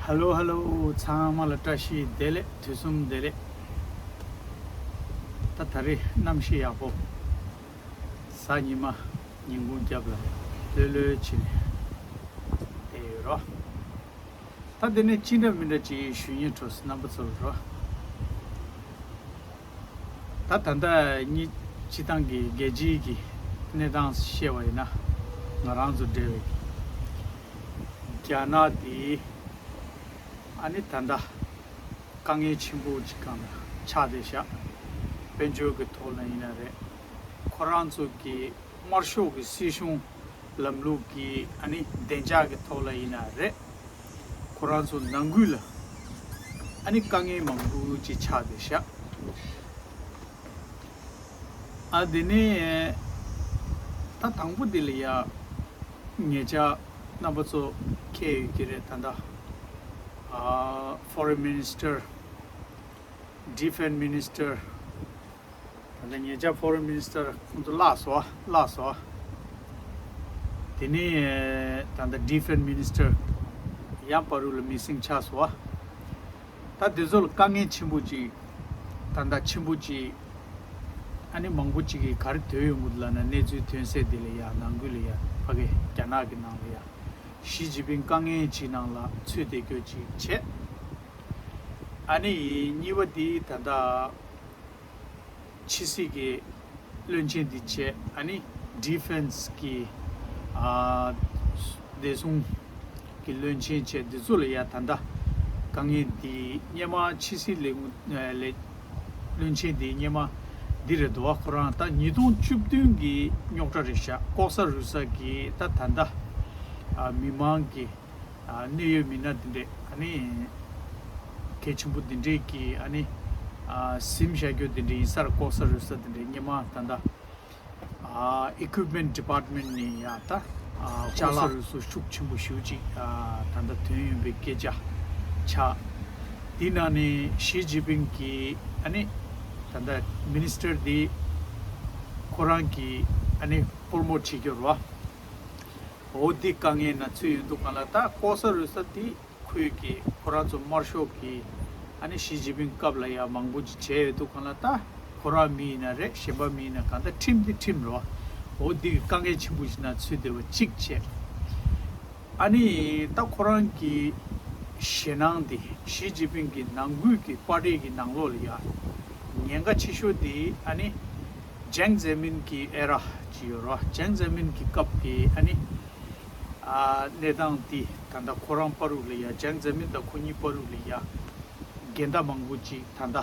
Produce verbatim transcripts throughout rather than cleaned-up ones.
ཧ་ལོ་ཧ་ལོ། ཚང་མ་ལ་བཀྲ་ཤིས་བདེ་ལེགས། དུས་གསུམ་བདེ་ལེགས། ད་ད་རེས་གནམ་གཤིས་ཡག་པོ། གཟའ་ཉི་མ་ཉིན་གུང་རྒྱབ་ལ་ལྷོད་ལྷོད་བྱས་ནས་བསྡད་ཡོད་རོ། ད་དེ་ནས་ཅི་འདྲ་མི་འདྲ་ཅིག་ཞུ་སྙིང་བྲོ་སོང་རྣམ་པ་ཚོར་རོ། ད་ད་ལྟ་གཉིས་སྤྱི་བཏང་གི་རྒྱལ་སྤྱིའི་གི་གནས་སྟངས་བཤད་པ་ཡིན་ན། ང་རང་ཚོ་འབྲེལ་བའི་རྒྱ་ནག་དེ་ཨ་ནི་ད་ལྟ་དཀའ་ངལ་ཆེན་པོ་ཅིག་སྒང་ལ་ཆགས་བསྡད་ཤག་དཔལ་འབྱོར་གྱི་ཐོག་ལ་ཡིན་ན་རེད། ཁོ་རང་ཚོ་གི་དམར་ཤོག་གི་སྲིད་གཞུང་ལམ་ལུགས་ཀྱི་ཨ་ནི་བདེ་འཇགས་ཀྱི་ཐོག་ལ་ཡིན་ན་རེད། ཁོ་རང་ཚོ་ནང་ཁུལ་ལ་ཨ་ནི་དཀའ་ངལ་མང་པོ་ཅིག་ཆགས་བསྡད་ཤག་ཨ་དེ་ནས་ད་དང་པོ་དེ་ལ་ཡ་ངེད་ཅག་རྣམ་པ་ཚོ་མཁྱེན་ཡོད་ཀྱི་རེད། ད་ལྟ་ཨ་Foreign Minister, Defense Minister། ད་ལྟ་ངེད་ཅག་Foreign Minister ཁོང་ཚོ་བརླག་སོང་བ། བརླག་སོང་བ། དེ་ནས་ད་ལྟ་Defense Minister ཡང་བར་དུ་ལ་མི་སེང་ཆགས་སོང་བ། ད་དེ་ཚོ་ལ་དཀའ་ངལ་ཆེན་པོ་ཅིག་ད་ལྟ་ཆེན་པོ་ཅིག་ཨ་ནི་མང་པོ་ཅིག་གིས་ག་རེ་ཐོན་ཡོང་གི་འདུག་ལབ་ན། གནས་ཚུལ་ཐོན་གསལ་དེ་ལ་ཡ་ནང་ཁུལ་ལ་ཡ་ཕ་གི་རྒྱ་ནག་གི་ནང་ལ་ཡ་ཞི་ཅིན་ཕིང་དཀའ་ངལ་ཅིག་ནང་ལ་ཚུད་བསྡད་རྒྱུ་ཅིག་བྱས། ཨ་ནི་གཉིས་པ་དེ་ད་ལྟ་ཕྱི་སྲིད་ཀྱི་བློན་ཆེན་འདི་བྱས། ཨ་ནི་ཌི་ཕེན་སི་གི་ཨ་བདེ་སྲུང་གི་བློན་ཆེན་བྱས། འདི་ཚོ་ལ་ཡ་ད་ལྟ་དཀའ་ངལ་འདི་སྔོན་མ་ཕྱི་སྲིད་ལས་ཁུངས་ལས་བློན་ཆེན་འདི་སྔོན་མ་འདི་རེད་འདུག་བ། ཁོ་རང་ད་ཉིས་སྟོང་བཅུ་བདུན་གི་རྙོག་དྲ་རེད་ཤག་ལྐོག་ཟ་རུལ་ཟ་གི་ད་ད་ལྟ་ཨ་མི་མང་གི་ཨ་གནད་ཡོད་མི་སྣ་དེ་འདྲས། ཨ་ནི་གལ་ཆེན་པོ་དེ་འདྲས་ཀྱི་ཨ་ནི་ཨ་ཟིན་བཞག་རྒྱུ་དེ་འདྲས་ཡིན་སར། ལྐོག་ཟ་རུལ་ཟ་དེ་འདྲས་སྔོན་མ་ད་ལྟ་ཨ་Equipment Department ནས་ཡ་ད་ཨ་ཅ་ལག་རུ་སུ་ཤུགས་ཆེན་པོ་ཞེ་ཅིག་ཨ་ད་ལྟ་ཐོན་ཡོང་པའི་སྐད་ཆ་ཆགས། དེ་ནང་ནས་ཞི་ཅིན་ཕིང་གིས་ཨ་ནི་ད་ལྟ་མི་ནི་སི་ཊར་དེ་ཁོ་རང་གིས་ཨ་ནི་པོ་རོ་མོཊ་བྱེད་རྒྱུ་རེད་བ། འོ་འདི་དཀའ་ངལ་ནང་ཚུད་ཡོང་དུས་སྒང་ལ། ད་ལྐོག་ཟ་རུལ་ཟ་དེ་ཁོས་ཀྱིས་ཁོ་རང་ཚོ་དམར་ཤོག་གི་ཨ་ནི་ཞི་ཅིན་ཕིང་སྐབས་ལ་ཡང་མང་པོ་ཅིག་བྱས་ཡོད་དུས་སྒང་ལ། ད་ཁོ་རང་མི་ཡིན་ན་རེད། གཞན་པ་མི་ཡིན་ན་གང་ལྟར་ཁྲིམས་དེ་ཁྲིམས་རེད་བ། འོ་འདི་གི་དཀའ་ངལ་ཆེན་པོ་ཞིག་ནང་ཚུད་བསྡད་པ་གཅིག་བྱས། ཨ་ནི་ད་ཁོ་རང་གི་ཞེད་སྣང་དེ་ཞི་ཅིན་ཕིང་གི་ནང་ཁུལ་གྱི་པར་ཊི་གི་ནང་ལོགས་ལ་ཡ་ཉེན་ཁ་ཆེ་ཤོས་དེ་ཨ་ནི་ཅང་ཛེ་མིན་གྱི་ཨེ་ར་ཅིག་ཡོད་རེད་བ། ཅང་ཛེ་མིན་གྱི་སྐབས་ཀྱི་ཨ་ནི་ཨ་གནས་སྟངས་དེ་ད་ལྟ་ཁོ་རང་བར་དུ་ལ་ཡ་ཅང་ཛེ་མིན་དང་ཁོ་གཉིས་བར་དུ་ལ་ཡ་འགལ་ཟླ་མང་པོ་ཅིག་ད་ལྟ་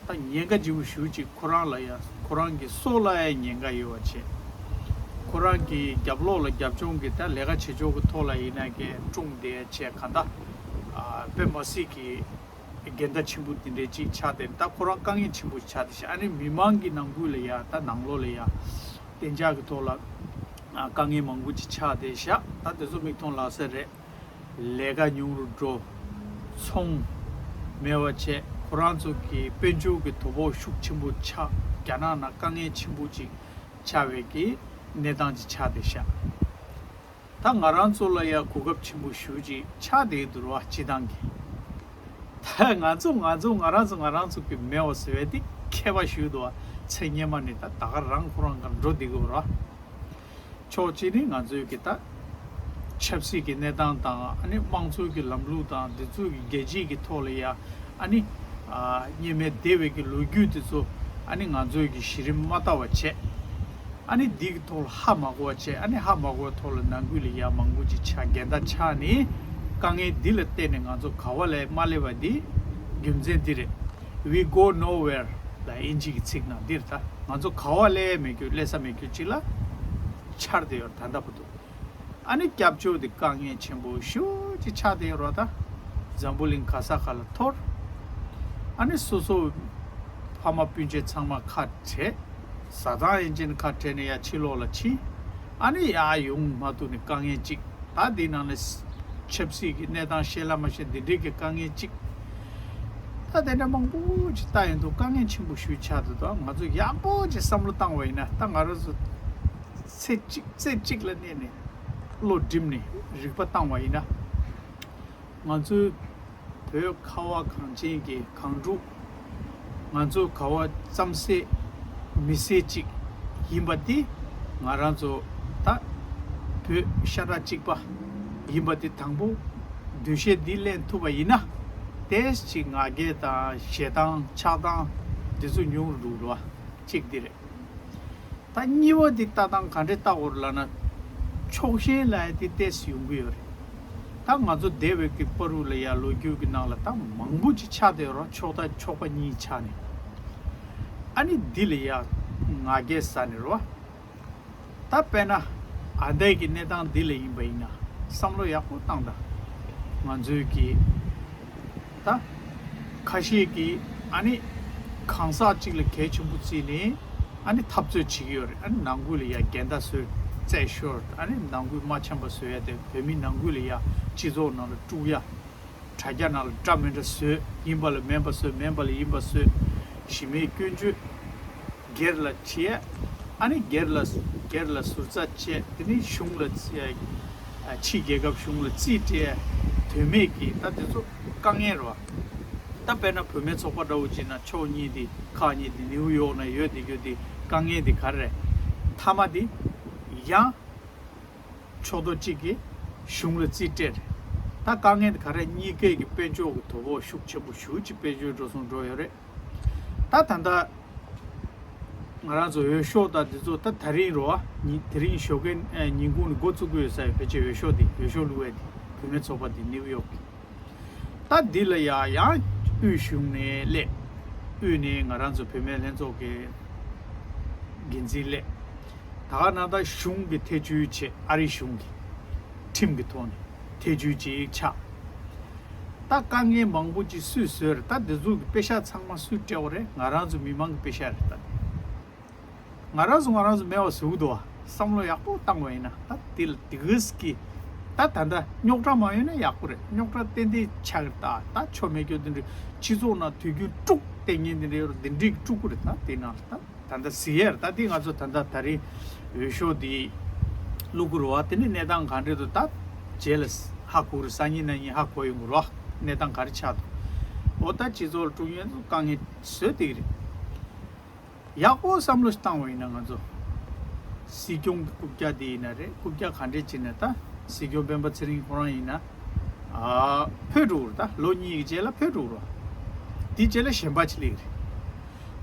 ད་ཉེན་ཁ་ལྗིད་པོ་ཞེ་ཅིག་ཁོ་རང་ལ་ཡ་ཁོ་རང་གི་སྲོག་ལ་ཡ་ཉེན་ཁ་ཡོད་པ་བྱས། ཁོ་རང་གི་རྒྱབ་ལོགས་ལ་རྒྱབ་ལྗོངས་ཀྱི་ད་ལས་ཀ་བྱེད་ཕྱོགས་ཀྱི་ཐོག་ལ་ཡིན་ན་གི་ཀྲུང་དེ་བྱས་གང་ལྟར་ཨ་དཔེ་མ་སྲིད་ཀྱི་འགལ་ཟླ་ཆེན་པོ་དེ་འདྲའི་ཅིག་ཆགས་ཏེ། ད་ཁོ་རང་དཀའ་ངལ་ཆེན་པོ་ཆགས་ཏེ་ཤག་ཨ་ནི་མི་མང་གི་ནང་ཁུལ་ལ་ཡ་ད་ནང་ལོགས་ལ་ཡ་བདེ་འཇགས་ཀྱི་ཐོག་ལ་ཨ་དཀའ་ངལ་མང་པོ་ཅིག་ཆགས་ཏེ་ཤག་ད་དེ་ཚོ་མིག་མཐོང་ལག་ཟེར་རེད། ལས་ཀ་ཉུང་རུ་འགྲོ། ཚོང་མེད་པ་བྱས། ཁོ་རང་ཚོ་གི་དཔལ་འབྱོར་གྱི་དོ་ཕོག་ཤུགས་ཆེན་པོ་ཆགས། རྒྱ་ནག་ནང་དཀའ་ངལ་ཆེན་པོ་ཅིག་ཆགས་པའི་གི་གནས་སྟངས་ཅིག་ཆགས་བསྡད་ཤག་ད་ང་རང་ཚོ་ལ་ཡང་གོ་སྐབས་ཆེན་པོ་ཞེ་ཅིག་ཆགས་བསྡད་འདུག་ར་བ། སྤྱི་བཏང་གི་ད་ང་ཚོ་ང་ཚོ་ང་རང་ཚོ་ང་རང་ཚོ་གི་མེད་པ་ཟེར་བའི་དེ་ཁྱད་པར་ཞེ་འདུག་བ། ཚེ་སྔོན་མ་ནས་ད་ད་ག་རང་ཁོ་རང་ག་འགྲོ་བསྡད་ཀྱི་ཡོད་ར། ཕྱོགས་གཅིག་ནས་ང་ཚོའི་གི་ད་ཆབ་སྲིད་ཀྱི་གནས་སྟངས་དང་། ཨ་ནི་དམངས་གཙོའི་གི་ལམ་ལུགས་དང་འདི་ཚོའི་གི་རྒྱལ་སྤྱིའི་གི་ཐོག་ལ་ཡ་ཨ་ནི་ཨ་སྔོན་མའི་འདས་པའི་གི་ལོ་རྒྱུས་དེ་ཚོ་ཨ་ནི་ང་ཚོའི་གི་གཞི་རིམ་མ་བལྟ་བ་བྱས། ཨ་ནི་འདི་གི་ཐོག་ལ་ཧ་མ་གོ་བ་བྱས། ཨ་ནི་ཧ་མ་གོ་བའི་ཐོག་ལ་ནང་ཁུལ་ལ་ཡ་མང་པོ་ཅིག་ཆགས། འགལ་ཟླ་ཆགས་ནས་དཀའ་ངལ་འདི་ལ་བརྟེན་ནས་ང་ཚོ་ག་བ་ལ་མ་སླེབས་པ་འདི་རྒྱུ་མཚན་འདི་རེད། We go nowhere ལ་དབྱིན་ཇི་གི་ཚིག་ནང་འདིར། ད་ང་ཚོ་ག་བ་སླེབས་མེད་རྒྱུ་སླེབས་ས་མེད་རྒྱུ་ཅིག་ལ་ཆགས་བསྡད་ཡོད་རེད་ད་ལྟ་བར་དུ། ཨ་ནི་སྐྱབས་བཅོལ་དེ་དཀའ་ངལ་ཆེན་པོ་ཞེ་ཅིག་ཆགས་བསྡད་ཡོད་རེད་ད། འཛམ་བུ་གླིང་ག་ས་ག་ལ་འཐོར། ཨ་ནི་སོ་སོ་ཕ་མ་སྤུན་མཆེད་ཚང་མ་ཁ་བྲལ། བཟའ་ཚང་ཡན་ཆད་ཁ་བྲལ་ནས་ཡ་ཕྱི་ལོགས་ལ་ཕྱིན། ཨ་ནི་ཡར་ཡོང་མ་ཐུབ་ནས་དཀའ་ངལ་གཅིག་ད་དེའི་ནང་ནས་ཆབ་སྲིད་ཀྱི་གནས་སྟངས་ཤེས་ལ་མ་ཤེས་འདི་འདྲའི་གི་དཀའ་ངལ་གཅིག་ད་དེ་འདྲ་མང་པོ་ཅིག་ལྟ་ཡོང་དུས་དཀའ་ངལ་ཆེན་པོ་ཞེ་ཆགས་འདུག་ད་ང་ཚོ་ཡག་པོ་ཅིག་བསམ་བློ་བཏང་བ་ཡིན་ན། ད་ང་རང་ཚོ་ཚེ་གཅིག་རྩེ་གཅིག་ལ་གནས་ནས་བློ་བསྒྲིམས་ནས་རིག་པ་བཏང་བ་ཡིན་ན། ང་ཚོའི་བོད་ཁ་བ་གངས་ཅན་གྱི་གངས་ཕྲུག་ང་ཚོ་ག་བ་རྩམ་ཟས་མི་ཟས་གཅིག་ཡིན་པ་འདི་ང་རང་ཚོ་ད་བོད་ཤ་ཁྲག་གཅིག་པ་ཡིན་པ་འདི་དང་པོ་འདུ་ཤེས་འདི་ལེན་ཐུབ་པ་ཡིན་ན། ཏོག་ཙམ་ང་རྒྱལ་དང་ཞེ་སྡང་ཆགས་སྡང་འདི་ཚོ་ཉུང་རུ་འགྲོ་བ་གཅིག་འདི་རེད། ད་གཉིས་པ་འདི་ལྟ་སྟངས་ག་འདྲས་ལྟ་དགོས་རེད་ལབ་ན། ཕྱོགས་ཞེན་ལབ་ཡ་འདི་ཏོག་ཙམ་ཡོང་གི་ཡོད་རེད། ད་ང་ཚོ་འདས་པའི་གི་བར་དུ་ལ་ཡ་ལོ་རྒྱུས་ཀྱི་ནང་ལ་ད་མང་པོ་ཅིག་ཆགས་བསྡད་ཡོད་རེད། ཕྱོགས་མཐའ་ཕྱོགས་པ་གཉིས་ཆགས་ནས། ཨ་ནི་འདི་ལ་ཡ་ང་རྒྱལ་ཟ་ནས་རེད་བ། ད་དཔེར་ན་ཨ་འདས་ཀྱི་གནས་སྟངས་འདི་ལ་ཡིན་པ་ཡིན་ན་བསམ་བློ་ཡག་པོ་བཏང་དང་། ང་ཚོའི་གི་ད་ཁ་ཤས་ཀྱིས་ཨ་ནི་གང་ཟག་གཅིག་ལ་གལ་ཆེན་པོ་བརྩིས་ནས་ཨ་ནི་འཐབ་རྩོད་བྱེད་ཀྱི་ཡོད་རེད། ཨ་ནི་ནང་ཁུལ་ལ་ཡ་འགལ་ཟླ་བཟོས་རྩད་ཤོར། ཨ་ནི་ནང་ཁུལ་མ་འཆམ་པ་བཟོ་ཡ་དེ་བོད་མི་ནང་ཁུལ་ལ་ཡ་སྤྱི་ཚོགས་ནང་ལ་དཀྲུག་ཡ། དྲ་རྒྱ་ནང་ལ་འདྲ་མི་འདྲ་བཟོས། ཡིན་པ་ལ་མིན་པ་བཟོས། མིན་པ་ལ་ཡིན་པ་བཟོས། གཞི་མེད་སྐྱོན་བརྗོད། སྒེར་ལ་བྱེད། ཨ་ནི་སྒེར་ལ་སྒེར་ལ་ཟུར་ཟ་བྱས། དེ་ནི་གཞུང་ལ་བརྩི། ཕྱི་རྒྱལ་ཁབ་གཞུང་ལ་རྩིས་སྤྲད། དོན་མེད་ཀྱི་ད་དེ་ཚོ་དཀའ་ངལ་རེད་བ། ད་དཔེར་ན་བུད་མེད་ཚོགས་པ་འདྲ་བོ་བྱས་ན་ཕྱོགས་གཉིས་དེ་ཁག་གཉིས་དེ་ནིའུ་ཡོག་ན་ཡོད་དེ་རྒྱུ་དེ་དཀའ་ངལ་དེ་ག་རེ་རེད། མཐའ་མ་དེ་ཡང་ཕྱོགས་གཏོགས་གཅིག་གིས་གཞུང་ལ་རྩིས་སྤྲད་རེད། ད་དཀའ་ངལ་དེ་ག་རེ་རེད། གཉིས་ཀའི་གི་དཔལ་འབྱོར་གྱི་དོ་ཕོག་ཤུགས་ཆེན་པོ་ཞེ་ཅིག་དཔལ་འབྱོར་འགྲོ་སོང་འགྲོ་ཡོད་རེད། ད་ད་ལྟ་ང་རང་ཚོ་འོས་ཤོག་དང་འདི་ཚོ་ད་ད་རིང་རེད་བ། ཉི་དེ་རིང་ཞོགས་ཀའི་ཨ་ཉིན་གུང་ནས་འགོ་བཙུགས་ཀྱི་ཡོད་ས་ཡོད། ཕལ་ཆེར་འོས་ཤོག་འདི་འོས་ཤོག་བླུགས་ཡས་འདི་བུད་མེད་ཚོགས་པ་འདི་ནིའུ་ཡོག་གི། ད་འདི་ལ་ཡ་ཡང་དབུས་གཞུང་ནས་སླེབས། དབུས་ནས་ང་རང་ཚོ་བུད་མེད་ལྷན་ཚོགས་ཀྱི་འགན་འཛིན་སླེབས། ད་ག་ན་ད་གཞུང་གི་ཐེ་བྱུས་བྱས། ཨ་རི་གཞུང་གི་ཁྲིམས་ཀྱི་ཐོག་ནས་ཐེ་བྱུས་ཅིག་ཆགས། ད་དཀའ་ངལ་མང་པོ་ཅིག་སུས་བཟོས་རེད། ད་འདི་ཚོ་གི་པེ་ཤག་ཚང་མ་སུས་སྤྲད་པ་རེད། ང་རང་ཚོ་མི་མང་གི་པེ་ཤག་རེད་ད། ང་རང་ཚོ་ང་རང་ཚོ་མེད་པ་བཟོ་གི་འདུག་བ། བསམ་བློ་ཡག་པོ་བཏང་བ་ཡིན་ན་ད་དེ་ལ་དེ་གིས་ཀྱི་ད་ད་ལྟ་རྙོག་དྲ་མ་ཡོང་ན་ཡག་པོ་རེད། རྙོག་དྲ་ཏན་ཏན་ཆགས་ཀྱི་རེད། ད་ད་ཆོ་མེད་རྒྱུ་དེ་འདྲའི་སྤྱི་ཚོགས་ནང་དུས་རྒྱུན་དཀྲུག་བསྡད་མཁན་དེ་འདྲའི་ཡོད་རེད། དེ་འདྲའི་དཀྲུག་གི་རེད། ད་དེ་ནང་ལ་ད་ད་ལྟ་གཟིགས་ཡས་རེད། ད་དེ་ང་ཚོ་ད་ལྟ་ད་རིང་འོས་ཤོག་དེ་བླུག་གི་རེད་བ། དེ་ནི་གནས་སྟངས་ག་འདྲས་འདུག་ད་རྗེས་ལ་ཧ་གོ་གི་རེད། སང་ཉིན་གནངས་ཉིན་ཧ་གོ་ཡོང་གི་རེད་བ། གནས་སྟངས་ག་རེ་ཆགས་འདུག་འོ་ད་སྤྱི་ཚོགས་ལ་དཀྲུག་མཁན་ཚོ་དཀའ་ངལ་བཟོས་བསྡད་ཀྱི་རེད། ཡག་པོ་བསམ་བློ་ཞིག་བཏང་བ་ཡིན་ན་ང་ཚོ་སྲིད་སྐྱོང་གི་རྐུབ་བཀྱག་དེ་ཡིན་ན་རེད། རྐུབ་བཀྱག་ག་འདྲས་བྱས་ན་ད་སྲིད་སྐྱོང་སྤེན་པ་ཚེ་རིང་ཁོ་རང་ཡིན་ན་ཨ་འཕོས་འགྲོ་གི་རེད། ད་ལོ་གཉིས་ཀྱི་རྗེས་ལ་འཕོས་འགྲོ་གི་རེད། དེ་རྗེས་ལ་གཞན་པ་ཅིག་སླེབས་ཀྱི་རེད།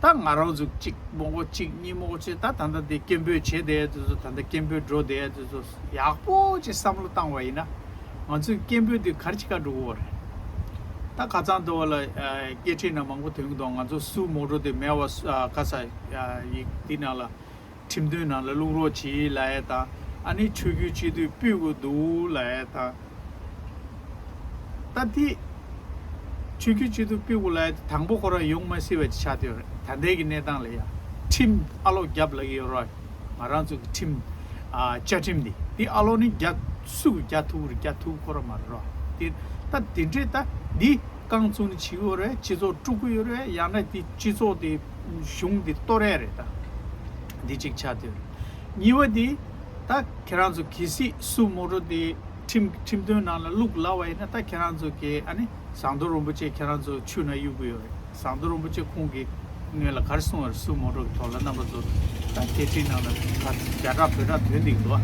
ད་ང་རང་ཚོ་གཅིག་མོག་པོ་གཅིག་གཉིས་མོག་པོ་བྱས། ད་ད་ལྟ་དེ་སྐད་འབོད་བྱས་བསྡད་དེ་ཚོ། ད་ལྟ་སྐད་འབོད་འགྲོ་བསྡད་དེ་ཚོ་ཡག་པོ་ཅིག་བསམ་བློ་བཏང་བ་ཡིན་ན། ང་ཚོའི་སྐད་འབོད་དེ་ག་རེ་བྱེད་ག་འགྲོ་གི་ཡོད་རེད། ད་ཁ་སང་དེ་བ་ལ་ཨ་སྐད་འཕྲིན་ནང་མང་པོ་ཐོན་གྱི་འདུག་ང་ཚོ་སུ་མོ་ཊ་དེ་མེད་པ་སུ་ཨ་ག་ས་ཨ་ཡིག་འདི་ནང་ལ་ཁྲིམས་དོན་ནང་ལ་བླུག་རོགས་གྱིས་ལབ་ཡས་དང་། ཨ་ནི་ཆོས་བརྒྱུད་སྤྱི་འཐུས་ཕུད་དགོས་འདུག་ལབ་ཡས་དང་། ད་དེ་ཆོས་བརྒྱུད་སྤྱི་འཐུས་ཕུད་དགོས་ལབ་ཡས་དེ་དང་པོ་ཁོ་རང་ཡོང་མ་སྲིད་པ་ཅིག་ཆགས་བསྡད་ཡོད་རེད། ད་ལྟའི་གི་གནས་སྟངས་ལ་ཡ་ཁྲིམས་ཨ་ལོག་རྒྱབ་ལབ་ཀྱི་ཡོད་རེད། ང་རང་ཚོ་གི་ཁྲིམས་ཨ་བཅའ་ཁྲིམས་འདི་འདི་ཨ་ལོ་ནི་རྒྱ་སུ་གི་རྒྱ་ཐུག་རེད། རྒྱ་ཐུག་ཁོ་ར་མ་རེད་རོ། དེ་ད་དེ་འདྲས་ད་འདི་རྐང་བཙུགས་ནས་བྱེད་ཀྱི་ཡོད་རེད། སྤྱི་ཚོགས་དཀྲུག་གི་ཡོད་རེད། ཡང་ན་འདི་སྤྱི་ཚོགས་དེ་གཞུང་འདི་གཏོར་ཡས་རེད། ད་འདི་གཅིག་ཆགས་བསྡད་ཡོད་རེད། གཉིས་པ་འདི་ད་ཁྱེད་རང་ཚོ་གལ་སྲིད་སུ་མོ་ཊ་དེ་ཁྲིམས་ཁྲིམས་དོན་ནང་ལ་བླུག་ལབ་པ་ཡིན་ན། ད་ཁྱེད་རང་ཚོ་གི་ཨ་ནི་ཟམ་གདོང་རིན་པོ་ཆེ་ཁྱེད་རང་ཚོ་ཆུ་ནང་གཡུག་གི་ཡོད་རེད། ཟམ་གདོང་རིན་པོ་ཆེ་ཁོང་གི་སྔོན་ལ་ག་རེ་གསུངས་པ་རེད། སུ་མོ་ཊ་གི་ཐོག་ལ་རྣམ་པ་ཚོ་ད་སྐད་འཕྲིན་ནང་ལ་ད་བརྒྱ་ཕྲག་བོད་ཕྲག་ཐོན་བསྡད་ཀྱི་འདུག་ཨ།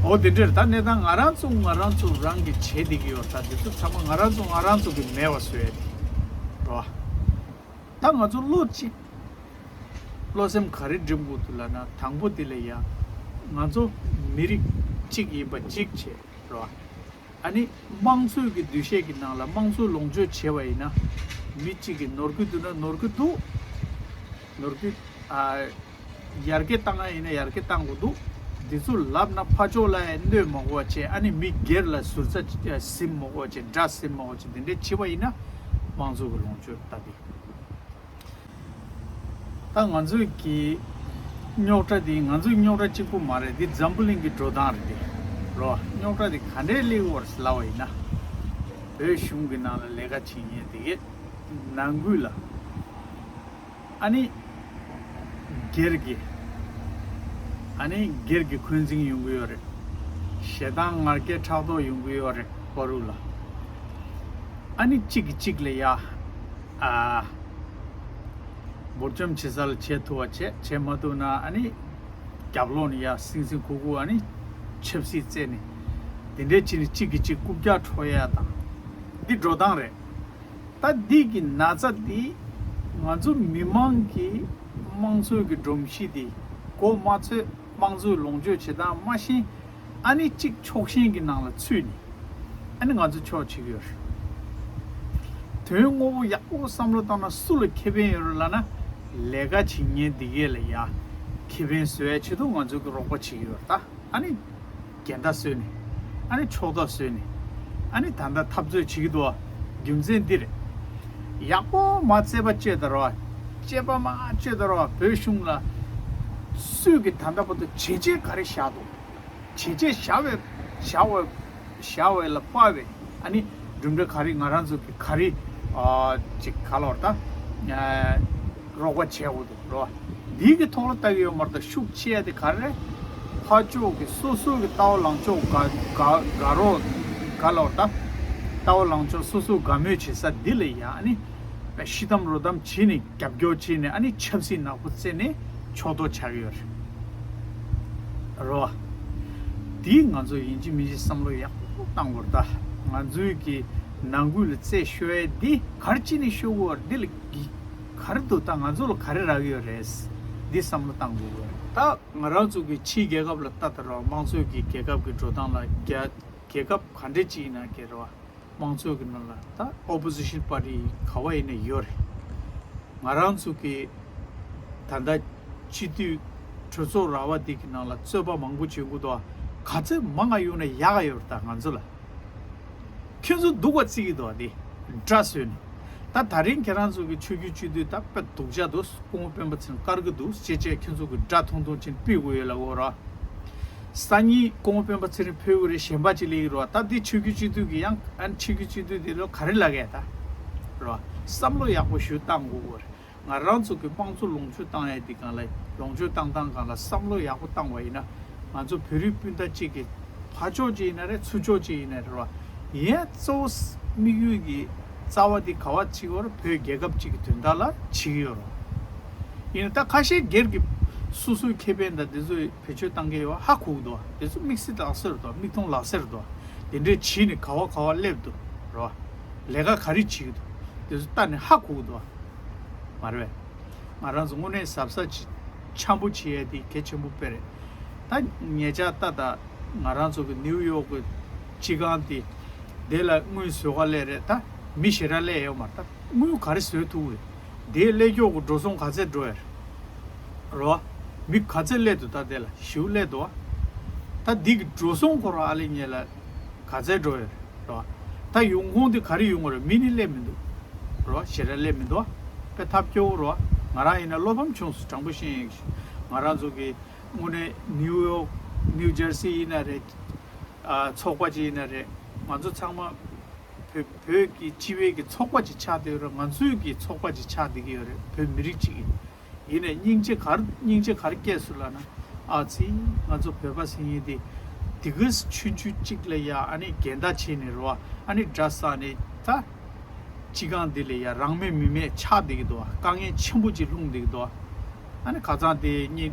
འོ་དེ་འདྲར་ད་གནས་སྟངས་ང་རང་ཚོ་ང་རང་ཚོ་རང་གི་བྱེད་བསྡད་ཀྱི་ཡོད། ད་དེ་ཚོ་ཚང་མ་ང་རང་ཚོ་ང་རང་ཚོ་གི་མེད་པ་བཟོ་ཡས་རེད་བ། ད་ང་ཚོ་བློ་གཅིག་བློ་སེམས་ག་རེ་སྒྲིམ་དགོས་འདུག་ལབ་ན། དང་པོ་དེ་ལ་ཡ་ང་ཚོ་མི་རིགས་གཅིག་ཡིན་པ་གཅིག་བྱས་རོ། ཨ་ནི་དམངས་གཙོའི་གི་འདུ་ཤེས་ཀྱི་ནང་ལ་དམངས་གཙོ་ལོངས་སྤྱོད་བྱས་པ་ཡིན་ན། མི་གཅིག་གིས་ནོར་གི་འདུག་ན་ནོར་གི་འདུག་ནོར་གི་ཨ་ཡར་རྒྱས་བཏང་ཡ་ཡིན་ན་ཡར་རྒྱས་བཏང་དགོས་འདུག་འདི་ཚོ་ལབ་ན་ཕར་ཕྱོགས་ལ་གནོད་མ་དགོས་པ་བྱས། ཨ་ནི་མི་སྒེར་ལ་ཟུར་ཟ་ཟིན་མ་དགོས་པ་བྱས། དགྲ་ཟིན་མ་དགོས་པ་བྱས། འདི་འདྲས་བྱས་པ་ཡིན་ན་དམངས་གཙོ་གི་ལོངས་སྤྱོད་ལྟ་སྟེ། ད་ང་ཚོའི་གི་རྙོག་དྲ་འདི་ང་ཚོའི་རྙོག་དྲ་གཅིག་པུ་མ་རེད། འདི་འཛམ་བུ་གླིང་གི་འགྲོ་སྟངས་རེད་དེ་རོ། རྙོག་དྲ་འདི་ག་འདྲས་སླེབས་ཡོད་རེད་ལབ་པ་ཡིན་ན། བོད་གཞུང་གི་ནང་ལ་ལས་ཀ་བྱེད་མཁན་དེ་གས་ནང་ཁུལ་ལ་ཨ་ནི་སྒེར་གྱི་ཨ་ནི་སྒེར་གྱི་འཁོན་འཛིན་ཡོང་གི་ཡོད་རེད། ཞེ་སྡང་ང་རྒྱལ་ཕྲག་དོག་ཡོང་གི་ཡོད་རེད། བར་དུ་ལ། ཨ་ནི་གཅིག་གིས་གཅིག་ལ་ཡ། ཨ། འབུར་འཇོམས་བྱེད་ས་ལ་བྱེད་ཐུབ་པ་བྱས། བྱེད་མ་ཐུབ་ན་ཨ་ནི་རྒྱབ་ལོགས་ནས་ཡ་སིང་སིང་ཁུག་ཁུག་ཨ་ནི་ཆབ་སྲིད་རྩེད་ནས། དེ་འདྲའི་བྱས་ནས་གཅིག་གིས་གཅིག་རྐུབ་བཀྱག་འཕྲོག་ཡ་དང་། འདི་འགྲོ་སྟངས་རེད། ད་འདི་གི་ན་ཚ་འདི་ང་ཚོ་མི་མང་གི་དམངས་གཙོའི་གི་སྒྲོམ་གཞི་འདི་མགོ་མ་ཚོས། དམངས་གཙོའི་ལོངས་སྤྱོད་བྱེད་སྟངས་མ་ཤེས། ཨ་ནི་གཅིག་ཕྱོགས་ཞེན་གྱི་ནང་ལ་ཚུད་ནས། ཨ་ནི་ང་ཚོ་ཕྱོགས་བྱེད་ཀྱི་ཡོད་རེད། དོན་དངོས་པོ་ཡག་པོ་བསམ་བློ་བཏང་ན་སུ་ལ་ཁེ་ཕན་ཡོད་རེད་ལབ་ན། ལས་ཀ་བྱེད་མཁན་འདི་གས་ལ་ཡ་ཁེ་ཕན་བཟོ་ཡ་ཆེད་དུ་ང་ཚོ་གི་རོགས་པ་བྱེད་ཀྱི་ཡོད་རེད་ད། ཨ་ནི་འགལ་ཟླ་བཟོས་ནས། ཨ་ནི་ཕྱོགས་མཐའ་བཟོས་ནས། ཨ་ནི་ད་ལྟ་འཐབ་རྩོད་བྱེད་ཀྱི་འདུག་བ། རྒྱུ་མཚན་འདི་རེད། ཡག་པོ་མ་རྩོད་པ་བཅོས་དང་རོགས། རྩོད་པ་མ་བཅོས་དང་རོགས། བོད་གཞུང་ལ་སུས་ཀྱི་ད་ལྟ་བར་དུ་བྱས་རྗེས་ག་རེ་བཞག་འདུག་བྱས་རྗེས་བཞག་པའི་བཞག་པའི་བཞག་པའི་ལ་དཔག་པའི་ཨ་ནི་གྲུབ་འབྲས་ག་རེ། ང་རང་ཚོ་གི་ག་རེ་ཨ་ཅིག་ག་ལོར་ད་རོགས་པ་བྱས་འོ་འདུག་རོགས། འདི་གི་ཐོག་ལ་ལྟ་གི་ཡོད་མ་རེད་ད། ཤུགས་ཆེ་ཡ་དེ་ག་རེ་རེད། ཕར་ཕྱོགས་ཀྱི་སོ་སོ་གི་ལྟ་བ་ལངས་ཕྱོགས་དགའ་དགའ་དགའ་རོགས་ག་ལོར་ད། ལྟ་བ་ལངས་ཕྱོགས་སོ་སོ་དགའ་མོས་བྱེད་ས་འདི་ལ་ཡ་ཨ་ནི་ཤི་གཏམ་རོ་གཏམ་བྱས་ནས། རྒྱབ་སྐྱོར་བྱས་ནས་ཨ་ནི་ཆབ་སྲིད་ནག་པོ་རྩེ་ནས་ཕྱོགས་གཏོགས་བྱ་གི་ཡོད་རེད། རོ། དེ་ང་ཚོ་ཡིན་གཅིག་མིན་གཅིག་བསམ་བློ་ཡག་པོ་བཏང་དགོས་རེད་ད། ང་ཚོའི་གི་ནང་ཁུལ་ལ་རྩད་ཤོར་ཡས་འདི་ག་རེ་བྱས་ནས་ཤོར་དགོས་རེད། འདི་ལ་གི་ག་རེ་འདུག་ད་ང་ཚོ་ལ་ག་རེ་རག་གི་ཡོད་རེད། འདི་བསམ་བློ་བཏང་དགོས་རེད་ད། ང་རང་ཚོ་གི་ཕྱིའི་རྒྱལ་ཁབ་ལ་ལྟ་ད་རོགས། དམངས་གཙོའི་གི་རྒྱལ་ཁབ་གི་འགྲོ་སྟངས་ལ་རྒྱ་རྒྱལ་ཁབ་ག་འདྲས་ཅིག་ཡིན་ན་གི་རོགས། དམངས་གཙོ་གི་ནང་ལ་ད་opposition party ག་བ་ཡིན་ན་ཡོད་རེད། ང་རང་ཚོ་གི་ད་ལྟ་སྤྱི་འཐུས་གྲོས་ཚོགས་ར་བ་འདི་གི་ནང་ལ་རྩོད་པ་མང་པོ་བྱེད་དགོས་འདུག་ག་ཚོད་མང་ང་ཡོང་ན་ཡག་ག་ཡོད་རེད་ད་ང་ཚོ་ལ། ཁྱོད་ཚོ་སྡུག་པ་བརྩི་གི་འདུག་འདི་དགྲ་བཟོས་ནས། ད་ད་རིང་ཁྱེད་རང་ཚོ་གི་ཆོས་བརྒྱུད་སྤྱི་འཐུས་ད་དཔེ་སྡུག་ཅག་འདུག་སྐུ་ངོ་སྤེན་པ་ཚེ་རིང་དཀར་གི་འདུག་ཅེས་བྱས་ཁྱོད་ཚོ་གི་དགྲ་ཐུང་ཐུང་ཅན་ཕུད་དགོས་ཡོད་ལ་འོ་ར། སང་ཉིན་སྐུ་ངོ་སྤེན་པ་ཚེ་རིང་ཕེབས་ཀྱི་རེད། གཞན་པ་ཅིག་སླེབས་ཀྱི་རེད་བ། ད་འདི་ཆོས་བརྒྱུད་སྤྱི་འཐུས་ཀྱི་ཡང་ཨ་ནི་ཆོས་བརྒྱུད་སྤྱི་འཐུས་དེ་ལོ་ག་རེ་ལབ་ཀྱི་ད། རེད་བ། བསམ་བློ་ཡག་པོ་ཞིག་བཏང་དགོས་ཀྱི་རེད། ང་རང་ཚོ་གི་དམངས་གཙོ་ལོངས་སྤྱོད་བཏང་ཡས་འདི་སྒང་ལ་ལོངས་སྤྱོད་བཏང་སྟངས་སྒང་ལ་བསམ་བློ་ཡག་པོ་བཏང་བ་ཡིན་ན། ང་ཚོ་བོད་རིགས་སྤུན་ཟླ་གཅིག་གི་ཕར་ཕྱོགས་གཅིག་ཡིན་ན་རེད། ཚུར་ཕྱོགས་གཅིག་ཡིན་ན་རེད་བ། ཡིན་ཡང་གཙོ་བོ་དམིགས་ཡུལ་གྱི་རྩ་བ་འདི་ག་བ་གཅིག་བར་བོད་རྒྱལ་ཁབ་གཅིག་གི་དོན་དག་ལ་བྱེད་ཀྱི་ཡོད་རེད། ཡིན་ན་ད་ཁ་ཤས་སྒེར་གྱི་སོ་སོའི་ཁེ་ཕན་དང་འདི་ཚོ་བེད་སྤྱོད་བཏང་གི་ཡོད་པ་ཧ་གོ་གི་འདུག་དེ་ཚོ་དམིགས་བསལ་ལག་སེར་འདུག་མིག་མཐོང་ལག་སེར་འདུག་དེ་འདྲས་བྱས་ནས་ག་བ་ག་བ་སླེབས་འདུག་རོ། ལས་ཀ་ག་རེ་བྱེད་ཀྱི་འདུག་དེ་ཚོ་ལྟ་ནས་ཧ་གོ་གི་འདུག་མ་རེད་པས། ང་རང་ཚོ་དངོས་གནས་གཟབ་གཟབ་བྱེད་འཆམ་པོ་བྱེད་ཡས་དེ་གལ་ཆེན་པོ་དཔེ་རེད། ད་ཉེ་ཆར་ལྟ་ད་ང་རང་ཚོ་གི་ནིའུ་ཡོག་གི་སྤྱི་ཁང་དེ་དེ་ལ་དངུལ་བཟོ་ག་སླེབས་རེད། ད་མི་ཞེ་དྲག་སླེབས་ཡོད་མ་རེད། ད་དངུལ་ག་རེ་བཟོས་ཐུབ་རེད། དེའི་ཀླད་ཀྱོག་གི་འགྲོ་སོང་ག་ཚད་འགྲོ་ཡ་རེད། རོ། མི་ག་ཚད་སླེབས་འདུག་ད་དེ་ལ་ཞེ་པོ་སླེབས་འདུག་བ། ད་འདི་གི་འགྲོ་སོང་ཁོ་རང་ཨ་ལེ་ཉེ་ལ་ག་ཚད་འགྲོ་ཡ་རེད། རོ། ད་ཡོང་ཁུངས་དེ་ག་རེ་ཡོང་གི་རེད། མི་ནི་སླེབས་མི་འདུག་རོ། ཞེ་དྲག་སླེབས་མི་འདུག་བ། དཔེ་ཐབས་སྐྱོ་བོ་རོ། ང་རང་ཡིན་ན་བློ་ཕམ་བྱུང་སོང་། དྲང་པོ་བཤད་ཡིན། ང་རང་ཚོ་གི་དངོས་གནས་ནིའུ་ཡོག་ནིའུ་ཇར་སི་ཡིན་ན་རེད། ཨ། ཚོགས་པ་ཅིག་ཡིན་ན་རེད། ང་ཚོ་ཚང་མ་བོད་བོད་ཀྱི་སྤྱི་པའི་གི་ཚོགས་པ་ཅིག་ཆགས་བསྡད་ཡོད་རེད། ང་ཚོའི་གི་ཚོགས་པ་ཅིག་ཆགས་བསྡད་ཀྱི་ཡོད་རེད། བོད་མི་རིགས་ཅིག་ཡིན། ཡིན་ནའི་སྙིང་རྗེ་ག་རེ་སྙིང་རྗེ་ག་རེ་སྐྱེས་སོང་ལབ་ན། ཨ་ཙི། ང་ཚོ་བོད་པ་ཟེར་མཁན་དེ་དེ་གི་ཆུང་ཆུང་གཅིག་ལ་ཡ་ཨ་ནི་འགལ་ཟླ་བྱས་ནས་རེད་བ། ཨ་ནི་དགྲ་བསགས་ནས་ད་སྤྱི་ཁང་འདི་ལ་ཡ་རང་མེད་མི་མེད་ཆགས་བསྡད་ཀྱི་འདུག་བ། དཀའ་ངལ་ཆེན་པོ་ཅིག་ལྷུང་བསྡད་ཀྱི་འདུག་བ། ཨ་ནི་ཁ་སང་དེ་གཉིས་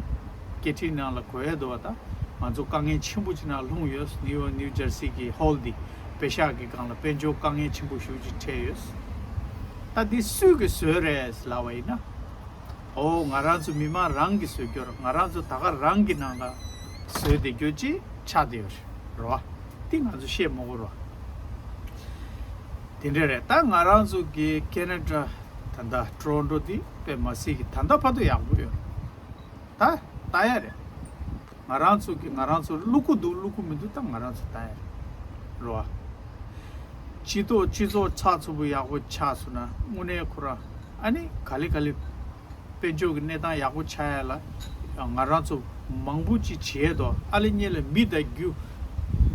སྐད་འཕྲིན་ནང་ལ་གོ་ཡས་འདུག་བ། ད་ང་ཚོ་དཀའ་ངལ་ཆེན་པོ་ཅིག་ནང་ལྷུང་ཡོད། ནིའུ་ཡོག་ནིའུ་ཇར་སི་གི་ཧོལ་འདི་པེ་ཤག་གི་སྒང་ལ་དཔལ་འབྱོར་དཀའ་ངལ་ཆེན་པོ་ཞེ་པོ་ཅིག་འཕྲད་ཡོད། ད་འདི་སུས་གི་བཟོས་རེད་ལབ་པ་ཡིན་ན། ཨོ། ང་རང་ཚོ་མི་མང་རང་གིས་བཟོས་རྒྱུ་རེད། ང་རང་ཚོ་ད་ག་རང་གི་ནང་ལ་བཟོས་བསྡད་རྒྱུ་ཅིག་ཆགས་བསྡད་ཡོད་རེད་བ། འདི་ང་ཚོ་བཤད་མ་དགོས་རེད་བ། དེ་འདྲ་རེད། ད་ང་རང་ཚོ་གི་ཁེ་ན་ཌ་ད་ལྟ་ཊོ་རོན་ཊོ་འདི་དཔེ་མ་སྲིད་ཀྱི་ད་ལྟ་བར་དུ་ཡག་པོ་ཡོད་རེད། ད་ལྟ་ཡ་རེད། ང་རང་ཚོ་གི་ང་རང་ཚོ་བླུག་གི་འདུག་བླུག་གི་མི་འདུག་ད་ང་རང་ཚོ་ལྟ་ཡ་རེད་བ། སྤྱི་ཚོགས་སྤྱི་ཚོགས་ཚགས་ཚུད་པོ་ཡག་པོ་ཆགས་སོང་ན་དངོས་གནས་ཁོ་རང་ཨ་ནི་ག་ལེ་ག་ལེ་དཔལ་འབྱོར་གྱི་གནས་སྟངས་ཡག་པོ་ཆགས་ཡ་ལ་ང་རང་ཚོ་མང་པོ་ཅིག་བྱེད་ཡས་འདུག་ཨ་ལེ་གཉིས་ལ་མི་དང་རྒྱུ།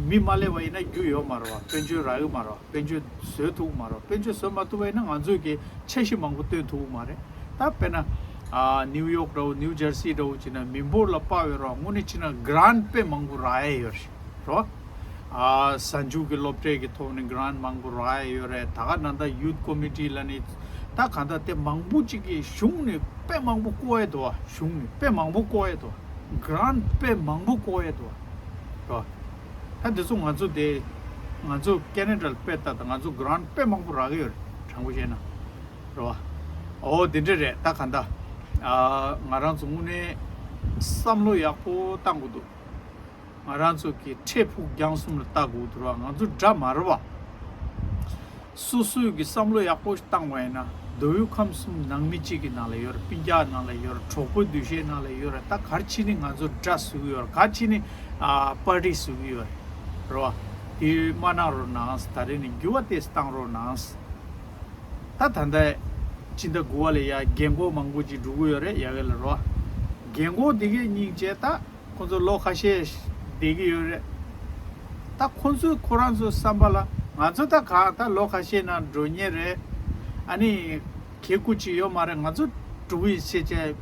མི་མ་སླེབས་པ་ཡིན་ན་རྒྱུ་ཡོད་མ་རེད་བ། དཔལ་འབྱོར་རག་གི་མ་རེད་བ། དཔལ་འབྱོར་བཟོ་ཐུབ་ཀྱི་མ་རེད་བ། དཔལ་འབྱོར་བཟོ་མ་ཐུབ་པ་ཡིན་ན་ང་ཚོས་ཀྱི་འཆར་གཞི་མང་པོ་བཏོན་ཐུབ་ཀྱི་མ་རེད། ད་དཔེར་ན། ཨ། ནིའུ་ཡོག་འདྲ་བོ་ནིའུ་ཇར་སི་འདྲ་བོ་བྱས་ན་མི་འབོར་ལ་དཔག་པའི་རོགས་དངོས་གནས་བྱས་ན་གྷ་རན་ཊི་དཔེ་མང་པོ་རག་ཡས་ཡོད་རེད་རོ། ཨ་གཟའ་མཇུག་གི་སློབ་གྲྭའི་གི་ཐོག་ནས་གྷ་རན་མང་པོ་རག་ཡ་ཡོད་རེད། ད་ག་ནང་ད་ཡུཐ་ཀོ་མི་ཊི་ལ་ནི་ད་ག་ད་དེ་མང་པོ་ཅིག་གི་གཞུང་ནས་དཔེ་མང་པོ་བསྐོར་ཡ་འདུག་བ། གཞུང་ནས་དཔེ་མང་པོ་བསྐོར་ཡ་འདུག་བ། གྷ་རན་དཔེ་མང་པོ་བསྐོར་ཡ་འདུག་བ། རེད་བ། ད་དེ་ཚོ་ང་ཚོ་དེ་ང་ཚོ་ཁེ་ན་ཌ་ལ་དཔེ་ལྟ་ད་ང་ཚོ་གྷ་རན་དཔེ་མང་པོ་རག་གི་ཡོད་རེད། དྲང་པོ་བཤད་ན། རེད་བ། ཨོ་དེ་འདྲ་རེད། ད་ག་ད་ཨ་ང་རང་ཚོ་དངོས་གནས་བསམ་བློ་ཡག་པོ་བཏང་དགོས་འདུག་ང་རང་ཚོ་གི་འཕྲལ་ཕུགས་རྒྱང་གསུམ་ལ་ལྟ་དགོས་འདུག་ར། ང་ཚོ་འདྲ་མ་རེད་བ། སོ་སོའི་གི་བསམ་བློ་ཡག་པོ་ཞིག་བཏང་བ་ཡིན་ན་མདོ་དབུས་ཁམས་གསུམ་ནང་མི་གཅིག་གི་ནང་ལ་ཡོད་རེད། སྤུན་ཀྱག་ནང་ལ་ཡོད་རེད། གྲོགས་པོའི་འདུ་ཤེས་ནང་ལ་ཡོད་རེད། ད་ག་རེ་བྱས་ནས་ང་ཚོ་དགྲ་བཟོ་གི་ཡོད་རེད། ག་རེ་བྱས་ནས་ཨ་པར་ཊི་བཟོ་གི་ཡོད་རེད། རེད་བ། དེ་མ་གནང་རོགས་གནང་། ད་རེས་ནས་འགྱུར་བ་ཏོག་ཙམ་བཏང་རོགས་གནང་། ད་ད་ལྟ་སྤྱི་ཟླ་དགུ་པ་ལ་ཡ་རྒན་གོག་མང་པོ་ཅིག་འགྲོ་གི་ཡོད་རེད། ཡ་གི་ལ་རོ། རྒན་གོག་འདི་གའི་སྙིང་རྗེ་ད་ཁོང་ཚོ་ལོ་ཁ་ཤས་བསྡད་ཀྱི་ཡོད་རེད། ད་ཁོང་ཚོས་ཁོ་རང་ཚོའི་བསམ་པ་ལ་ང་ཚོ་ད་ག་ད་ལོ་ཁ་ཤས་ནང་འགྲོ་མཁན་རེད། ཨ་ནི་གལ་ཁུ་ཅིག་ཡོད་མ་རེད། ང་ཚོ་འགྲོ་གི་ཡིན་ཟེར་བྱས།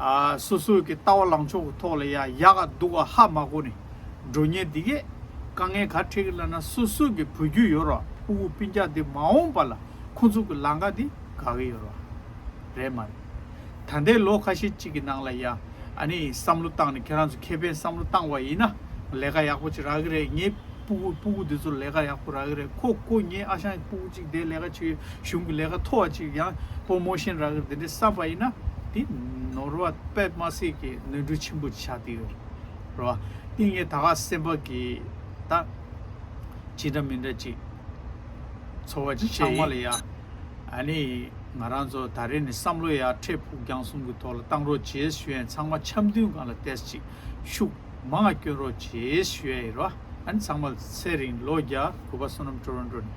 ཨ་སོ་སོའི་གི་ལྟ་བ་ལངས་ཕྱོགས་ཀྱི་ཐོག་ལ་ཡ་ཡག་ག་སྡུག་ག་ཧ་མ་གོ་ནས་འགྲོ་མཁན་འདི་གས་དཀའ་ངལ་ག་འཕྲད་ཀྱི་ལབ་ན། སོ་སོའི་གི་བུ་རྒྱུད་ཡོད་ར་ཕྲུ་གུ་སྤུན་ཀྱག་འདི་མ་འོངས་པ་ལ་ཁོང་ཚོ་གི་ལམ་ཁ་འདི་དགའ་གི་ཡོད་ར། རེད་མ་རེད། ད་ལྟའི་ལོ་ཁ་ཤས་ཅིག་གི་ནང་ལ་ཡ་ཨ་ནི་བསམ་བློ་བཏང་ནས་ཁྱེད་རང་ཚོ་ཁེ་ཕན་བསམ་བློ་བཏང་བ་ཡིན་ན་ལས་ཀ་ཡག་པོ་ཅིག་རག་གི་རེད། ངའི་སྤུ་གུ་སྤུ་གུ་འདི་ཚོ་ལས་ཀ་ཡག་པོ་རག་གི་རེད། ཁོ་ཁོ་ངའི་ཨ་ཞང་གི་སྤུ་གུ་གཅིག་དེ་ལས་ཀ་བྱེད་གཞུང་གི་ལས་ཀ་མཐོ་བ་ཅིག་ཡང་པོ་མོ་ཤན་རག་གི་རེད། དེ་འདྲའི་བསམ་པ་ཡིན་ན་དེ་ནོར་བ་དཔེ་མ་སྲིད་ཀྱི་ནོར་འཁྲུལ་ཆེན་པོ་ཆགས་བསྡད་ཡོད་རེད་བ། དེ་ངས་ད་ག་སེམས་པ་གི་ད་ཅི་འདྲ་མི་འདྲ་ཅིག་ཚོར་བ་ཅིག་ཚང་མ་ལ་ཡ། ཨ་ནི་ང་རང་ཚོ་ད་རེས་ནས་བསམ་བློ་ཡ་འཕྲལ་ཕུགས་རྒྱང་གསུམ་གྱི་ཐོག་ལ་བཏང་རོགས་བྱེད་ཞུ་ཡ་ཡིན། ཚང་མ་འཆམ་མཐུན་སྒང་ལ་ཏོག་ཙམ་ཅིག་ཤུགས་མང་བ་སྐྱོན་རོགས་བྱེད་ཞུ་ཡ་ཡིན་རོ། ཨ་ནི་ཚང་མ་ལ་ཚེ་རིང་ལོ་བརྒྱ། གུས་པ་བསོད་ནམས་ཊོ་རོན་ཊོ་ནས།